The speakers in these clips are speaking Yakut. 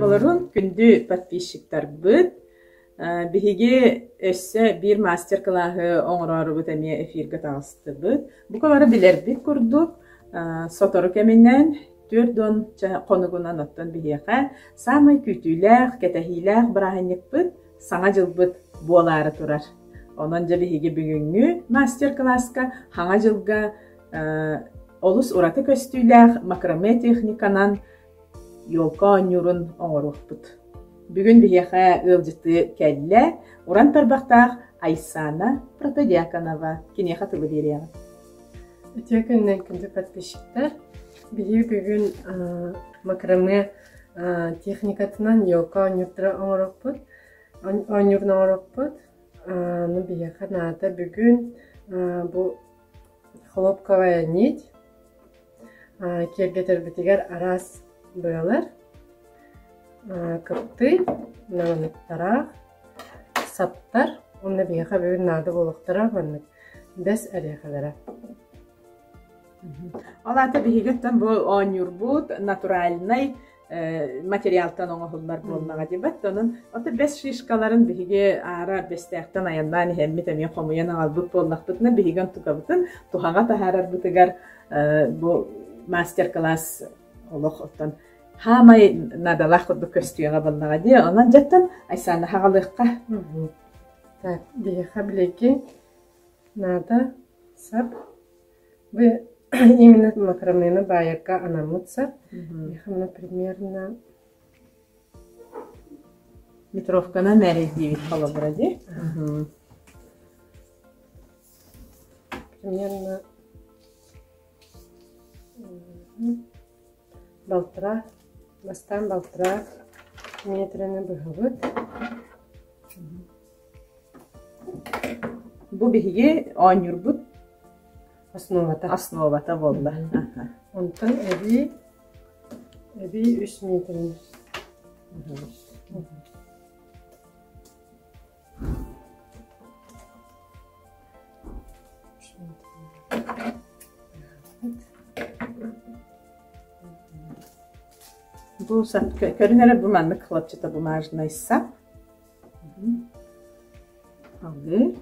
Дорооболорун, күндү подписчиктарбыт. Биһиги өссө биир мастер-кылааһы оҥороорубут эмиэ эфиргэ таҕыстыбыт. Бука бары билэрбит курдук, сотору кэминэн 40 хонугунан оттон биһиэхэ саамай күүтүүлээх, кэтэһиилээх бырааһынньыкпыт Саҥа дьылбыт буолаары турар. Онон дьэ биһиги бүгүҥҥү мастер-кылааска Хаҥа дьылга олус ураты көстүүлээх макраме техниканан елка оонньуурун оҥоруохпут. Бүгүн биһиэхэ ыалдьыттыы кэллэ уран тарбахтаах Айсана Протодьяконова. Киниэхэ тылы биэриэҕим. Үтүө күнүнэн күндү подписчиктар. Биһиги бүгүн макраме техникатынан елка оонньуурдара оҥоруохпут. Оонньуурун оҥоруохпут. Ну биһиэхэ наада бүгүн бу хлопковая нить киэргэтэрбитигэр араас быалар, кыптый, наҕыныктараах, саптар уонна биһиэхэ бүгүн наада буолуохтара маннык бэс эриэхэлэрэ. Ол аата биһигиттэн бу оонньуурбут натуральнай материалтан оҥоһуллар буоллаҕа дибэт. Онон ото бэс шишкаларын биһиги аара бэстээхтэн айаннаан иһэммит эмиэ хомуйан аҕалбыт буоллахпытына биһиги онтукабытын туһаҕа таһаарарбытыгар бу мастер-класс олох оттон хаамай наадалаах курдук көстүөҕэ буоллаҕа дии. Онон дьэттэн Айсаана хаҕалыахха. Так, биһиэхэ билигин наада сап. Вы именно макромены баайарга анаммыт сап. Биһиэхэ примерно Метровканан мээрэйдиибит холобура дии. Примерно Балтараа, бастаан балтараа миэтэрэни быһабыт. Бу биһиги оонньуурбут Основата. основата буолла. Онтон эбии эбии үс миэтэрэни быһабыт. Бу сап көрүн эрэ бу маннык хлопчата бумажный сап. Алгы.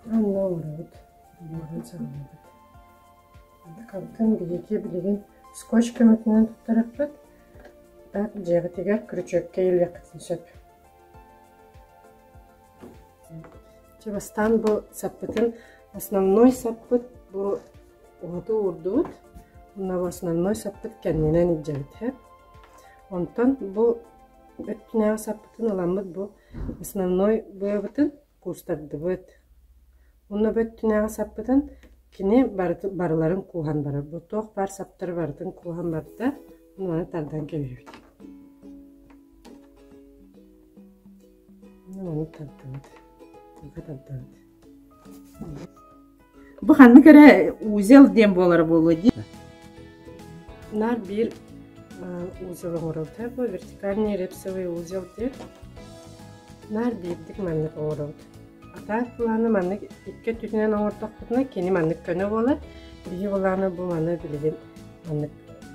Онно оҥоробут. Буорун саҕалыыбыт. Хантан биһиги билигин скотч көмөтүнэн туттарыахпыт. Так дьиэҕитигэр крючокка иилиэххитин сөп. Чэ бастаан бу саппытын основной саппыт бу уһаты уурдубут. Уонна бу основной саппыт кэннинэн илдьэбит һэ. Онтон бу өттүнээҕи саппытын ыламмыт бу основной быабытын куустардыбыт. Уонна бу өттүнээҕи саппытын кини барытын барыларын кууһан барар. Бу туох баар саптары барытын кууһан барда. Уонна тардан кэбиһэбит. Ону тардыбыт. Тыга тардыбыт. Бу ханнык эрэ узел диэн буолара буолуо дии. Наар биир узел оҥоробут. Бу вертикальный репсовый узел диэн. Наар биирдик маннык оҥоробут. Атаак былааны маннык икки өттүтүнэн оҥордохпутуна кини маннык көнө буолар. Биһи былааны бу маны билигин маннык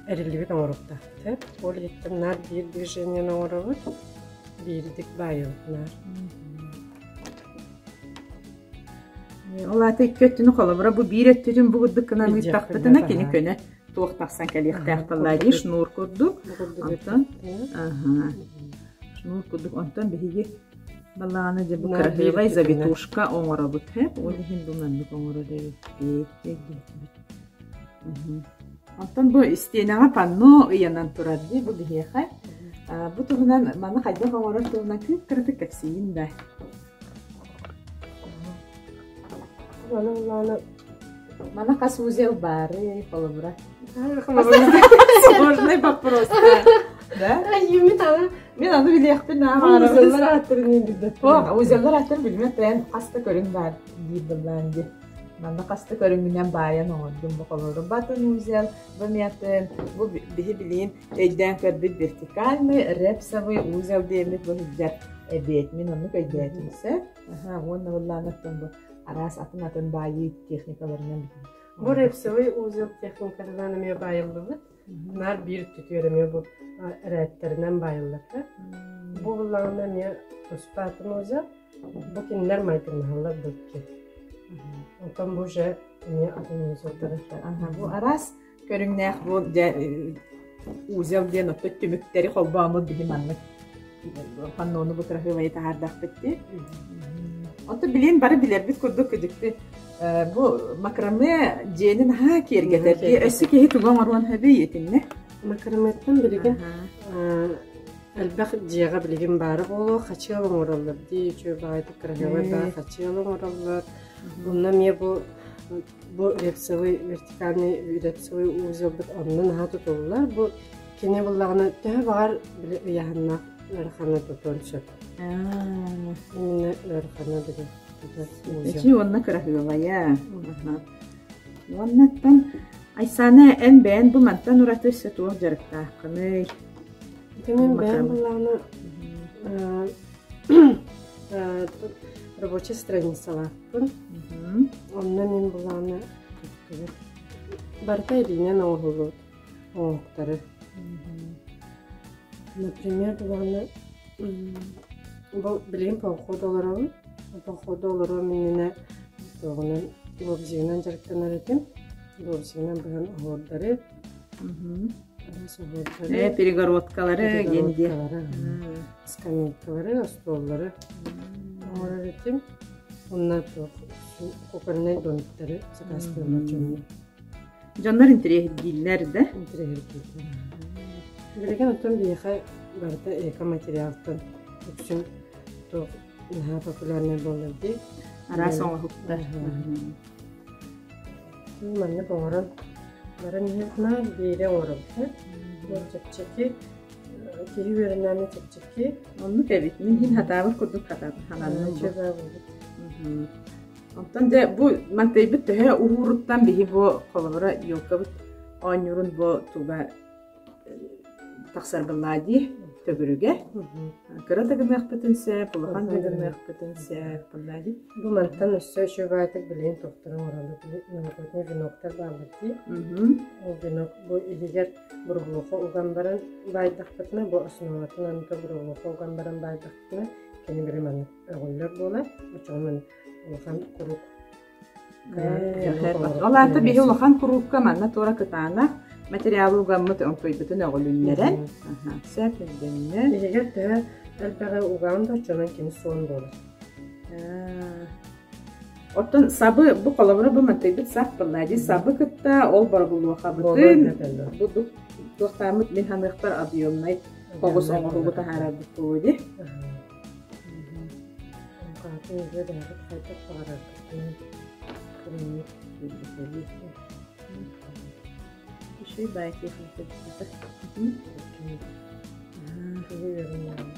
эриллибит оҥоруохтаахпыт. Ол иһиттэн наар биир движениены оҥоробут. Биирдик баайабыт наар. Ол аата икки өттүнү холобура бу биир өттүтүн бу курдук гынан ыыттахпытына кини көнө туох тахсан кэлиэхтээх буоллаа дии шнур курдук. Онтон шнур курдук онтон биһиги балааны дьэ бу кыраһыабай завитушка оҥоробут һэ ол иһин бу маннык оҥорор эбиппит өйдөөтүбүт. Оттон бу истиэнэҕэ панно ыйанан турар дии бу биһиэхэ. Бу туһунан маны хайдах оҥорор туһунан кыратык кэпсиигин да. Маны улаана Маны хас узел баары холобура. Сложный вопрос. Да? Мин аны билиэхпин наамаарабын. Узеллар ааттарын мин билбэппин. О, узеллар ааттарын билбэт бэйэн хас да көрүҥ баар диир былаан дии. Манна хас да көрүҥүнэн баайан оҥордум бу холобура батон узел, бу мятын, бу биһи билиин өйдөөн көрбүт вертикальный репсовый узел диэммит бу сылдьар эбиэт. Мин оннук өйдөөтүм сөп. Аха, уонна быллаанаттан бу араас атын-атын баайыы техникаларынан Бу репсовый узел техникатынан эмиэ баайыллыбыт. Наар биир өттүтүгэр эмиэ бу эрээттэринэн баайыллар. Бу буллаҕына эмиэ туспа атын узел. Бу кинилэр майгыннаһаллар бу икки. Онтон бу уже эмиэ атын узеллары. Бу араас көрүҥнээх бу дьэ узел диэн отто түмүктэри холбооммут биһи маннык паннону бу кыраһыабайы таһаардахпыт дии. Онто билин бары билэрбит курдук кыдьыкты бу макраме дьиэни наһаа киэргэтэр дии. Өссө киһи тугу оҥоруон сөбүй итиннэ? Макраметтан билигин элбэх дьиэҕэ билигин баара буолуо хачыал оҥороллор дии үчүгэй баҕайытык кыраһыабай баар хачыал оҥороллор. Онно эмиэ бу Бу репсовый вертикальный репсовый узелбыт онно наһаа тутуллар. Бу кини буллаҕына төһө баҕар били ыйааһыннаах ыараханы тутуон сөп. Именно ыараханы били тутар узел. Эчи уонна кыраһыабайа. Уоннаттан Айсана эн бэйэн бу мантан ураты өссө туох дьарыктааххыный? Ити мин бэйэм буллаҕына рабочая страницалаах Онно мин былаана барыта илиинэн оҥоһуллубут оҥоһуктары. Например, былаана бу билигин поход олоробун. Походу олоруом иннинэ туоҕунан лобзигынан дьарыктанар этим. Лобзигынан быһан оһуордары, араас оһуордары, Перегородкалары, перегородкалары, скамейкалары, остуоллары оҥорор этим. Онно туох кукольнай домиктары сакаастыыллар дьоннор. Дьоннор интэриэһиргииллэр да? Интэриэһиргииллэр. Билигин оттон биһиэхэ барыта эко-материалтан үксүн туох наһаа популярнай буоллар дии. Араас оҥоһуктар. Маннык оҥорон баран иһэн наар биирэ оҥоробут. Бу чэпчэки киһи үөрэнээни чэпчэки. Оннук эбит. Мин иһин хатаабыт курдук хатаанным. Онтон дьэ бу мантайбыт төһө уһууруттан биһи бу холобура елкабыт оонньуурун бу туга тахсар былаа дии төгүрүгэ. Кыра да гыныахпытын сөп, улахан да гыныахпытын сөп былаа дии. Бу мантан өссө үчүгэйдик билигин тохторон оҥороллор. Новогодний веноктар бааллар дии. Ол венок бу иһигэр буруһулуха уган баран баайдахпытына, бу основатын аныта буруһулуха уган баран баайдахпытына, кини били маннык өҕүллэр буолар. Оччоҕо улахан курук Ол аата биһи улахан куруукка манна туора кытаанах материалы угаммыт оҥкойбутун өҕүлүннэрэн сөп өйдөннө. Иһигэр төһө элбэҕи угаан да оччонон кини суон буолар. Оттон сабы бу холобура бу мантыйбыт сап буолла дии сабы кытта ол боробулуохабытын бу туохтааммыт мин ханыахпар объемнай оҕус оҥоһугу таһаарарбыт буолуо дии. Хаатын үйэ бэйэҕит хайдах баҕараргытынан көрүҥҥүт киирбитэлии. Үчүгэй баай техника бүтэ. Киһи үөрэннэҕин.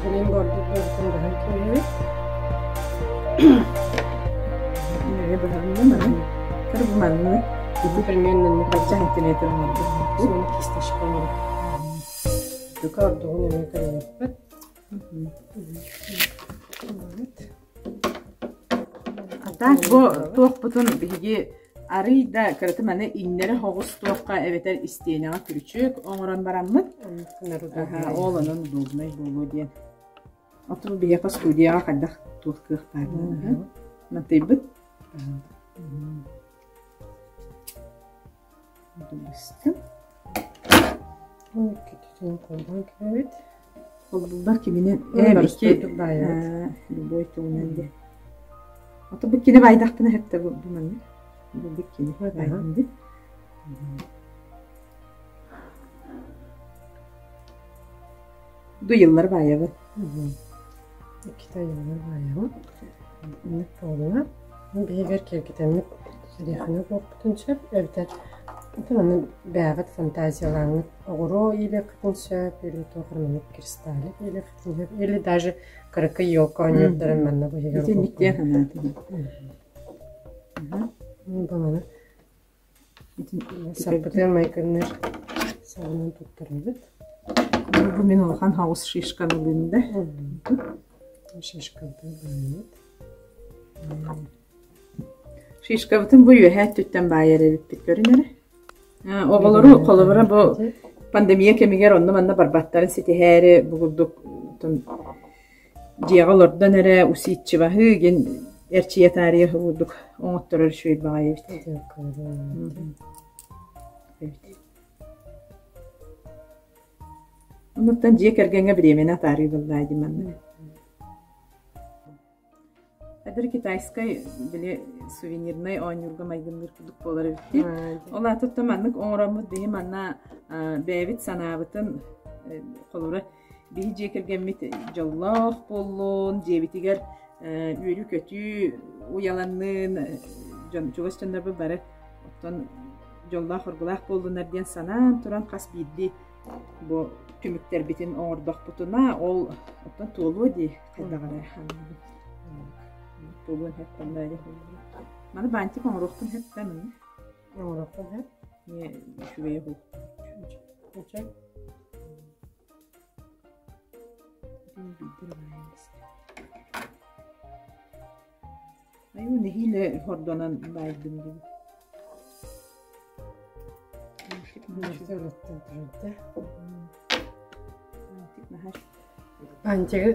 Билин бордук барытын быһан кэбиһэбит. Маннык Ити примерно бачча сантиметр оҥордум. Соны кисточка оҥордум. Дука ордугун эмиэ көрүөхпүт. А так бу туохпутун биһиги арый да кыраты маны иҥнэри хоҕус туохха эбэтэр истиэнэҕэ күрүчүөк оҥорон бараммыт ол онон удобнай буолуо диэн. Оттон биһиэхэ студияҕа хайдах туох кыах баарынан мантыйбыт. Быстым. Иккитин холбоон кэбит. Холбууллар киминэн икки любой тугунан де. Ото бу кини байдахпына хэпте бу маннык. Бу бу кини байдым. Дуйыллар баайабын. Иккитэ айыллар баайабын. Инник буолла. Биһигэр киэргэтэммит сэлиэхэни буолбутун сөп, эбэтэр аны бэйэҕит фантазиялааҥҥыт оҕуруо иилиэххитин сөп, или туох эрэ маннык кристаллик иилиэххитин сөп, или даже кыракый елка оонньуурдарын манна быһыгар Итинник диэн санаатым. Бу маны саппытыан майгынныыр саҕанан туттарабыт. Бу мин улахан хаус шишканы ылыым да. Шишкабытын баайабыт. Шишкабытын бу үөһээ өттүттэн баайар эбиппит көрүн эрэ. Оҕолору холобура бу пандемия кэмигэр онно-манна барбаттарын ситиһээри бу курдук дьиэҕэ олордон эрэ усидчиваһыы гин эрчийэ таарыйа курдук оҥотторор үчүгэй баҕайы эбит. Оннуттан дьиэ кэргэҥҥэ бириэмэни атаарыы буоллаа дии манна. Эдэр китайскай били сувенирнай оонньуурга майгынныыр курдук буолар эбит дии. Ол аата маннык оҥороммут биһи манна бэйэбит санаабытын холобура биһи дьиэ кэргэммит дьоллоох буоллун, дьиэбитигэр үөрүү-көтүү уйаланнын, дьон чугас дьоннорбут бары оттон дьоллоох-оргулаах буоллуннар диэн санаан туран хас биирдии бу түмүктэрбитин оҥордохпутуна ол оттон туолуо дии хайдах эрэ туолуон сөп Маны бантик оҥоруохпун сөп да маны Оҥоруохпун сөп. Не үчүгэйэ бу. Үчүгэй. Айуу нэһиилэ хордонон баайдым дии. Бантигы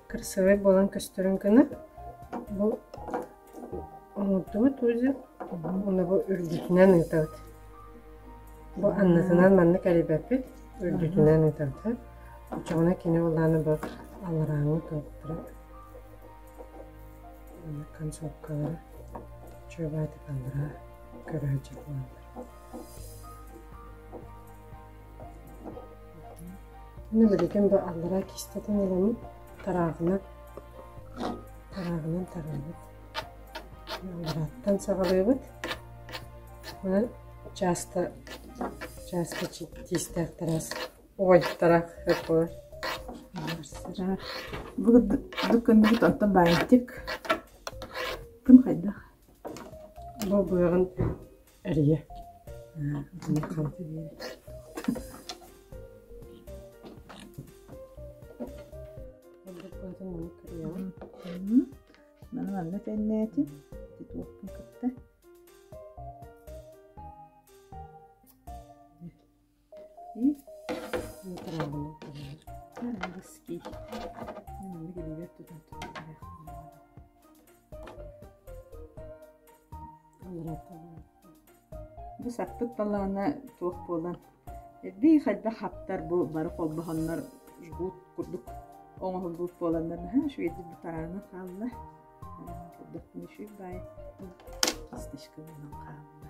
красивый буолан көстөрүн гына бу оҥордубут узел уонна бу үрдүтүнэн ыытабыт. Бу аннытынан маннык эрийбэппит, үрдүтүнэн ыытабыт. Оччоҕуна кини буоллаҕына бу алларааҥҥы туохтара концовкалара чуобаатык аллараа көрөөччү буолаллар. Мин билигин бу аллараа кистэтин ыламмыт тарааҕынан тарааҕынан тараабыт. Алларааттан саҕалыыбыт. Маны часто чааска тиистээх тараас ой тараах буолар. Бу күннүбүт онтон баайытык. Кым хайдах? Бу быаҕын эрийэ. Маны манна тэннээтим. Ити туохпун кытта. И Русский. Маннык илиибэр тутан Бу саппыт балаана туох буолан элбии хайдах хаптар бу бары холбоһоннор жгут курдук оҥоһуллубут буоланнар наһаа үчүгэйдик бу тараана хаалла. Көрдөхпүнэ үчүгэй баай кисточка буолан хаалла.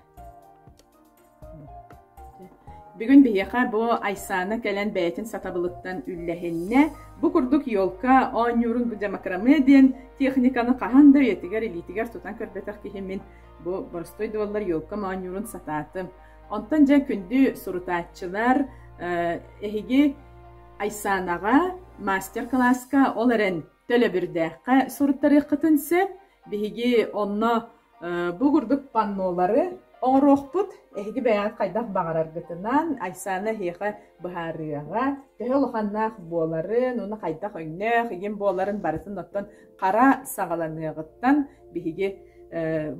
Бүгүн биһиэхэ бу Айсана кэлэн бэйэтин сатабылыттан үллэһиннэ. Бу курдук елка оонньуурун бу макраме диэн техниканы хаһан да үйэтигэр илиитигэр тутан көрбөтөх киһи мин бу боростуой дуоллар елкам оонньуурун сатаатым. Онтон дьэ күндү сурутааччылар эһиги Айсанаҕа мастер-класска ол эрэн төлөбүрдээххэ суруттарыаххытын сөп. Биһиги онно бу курдук паннолары оҥоруохпут. Эһиги бэйэҕит хайдах баҕараргытынан Айсана эһиэхэ быһаарыаҕа. Төһө улаханнаах буоларын, уонна хайдах өҥнөөх игин буоларын барытын оттон хара саҕаланыаҕыттан биһиги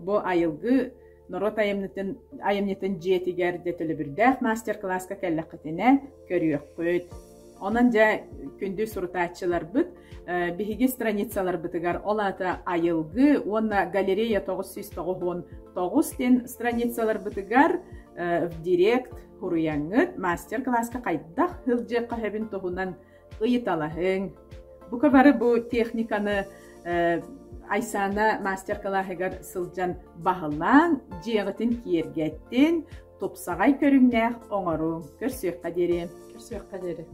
бу айылгы норуот айымньытын айымньытын дьиэтигэр дьэ төлөбүрдээх мастер-класска кэллэххитинэ көрүөххүт. Онон дьэ күндү сурутааччыларбыт биһиги страницаларбытыгар ол аата айылгы уонна галерея 999 диэн страницаларбытыгар в директ хуруйаҥҥыт мастер-класска хайдах сылдьыахха сөбүн туһунан ыйыталаһыҥ. Бука бары бу техниканы Айсана мастер-клаһыгар сылдьан баһылаан, дьиэҕитин киэргэттин, тупсаҕай көрүҥнээх оҥоруҥ. Көрсүөххэ диэри. Көрсүөххэ диэри.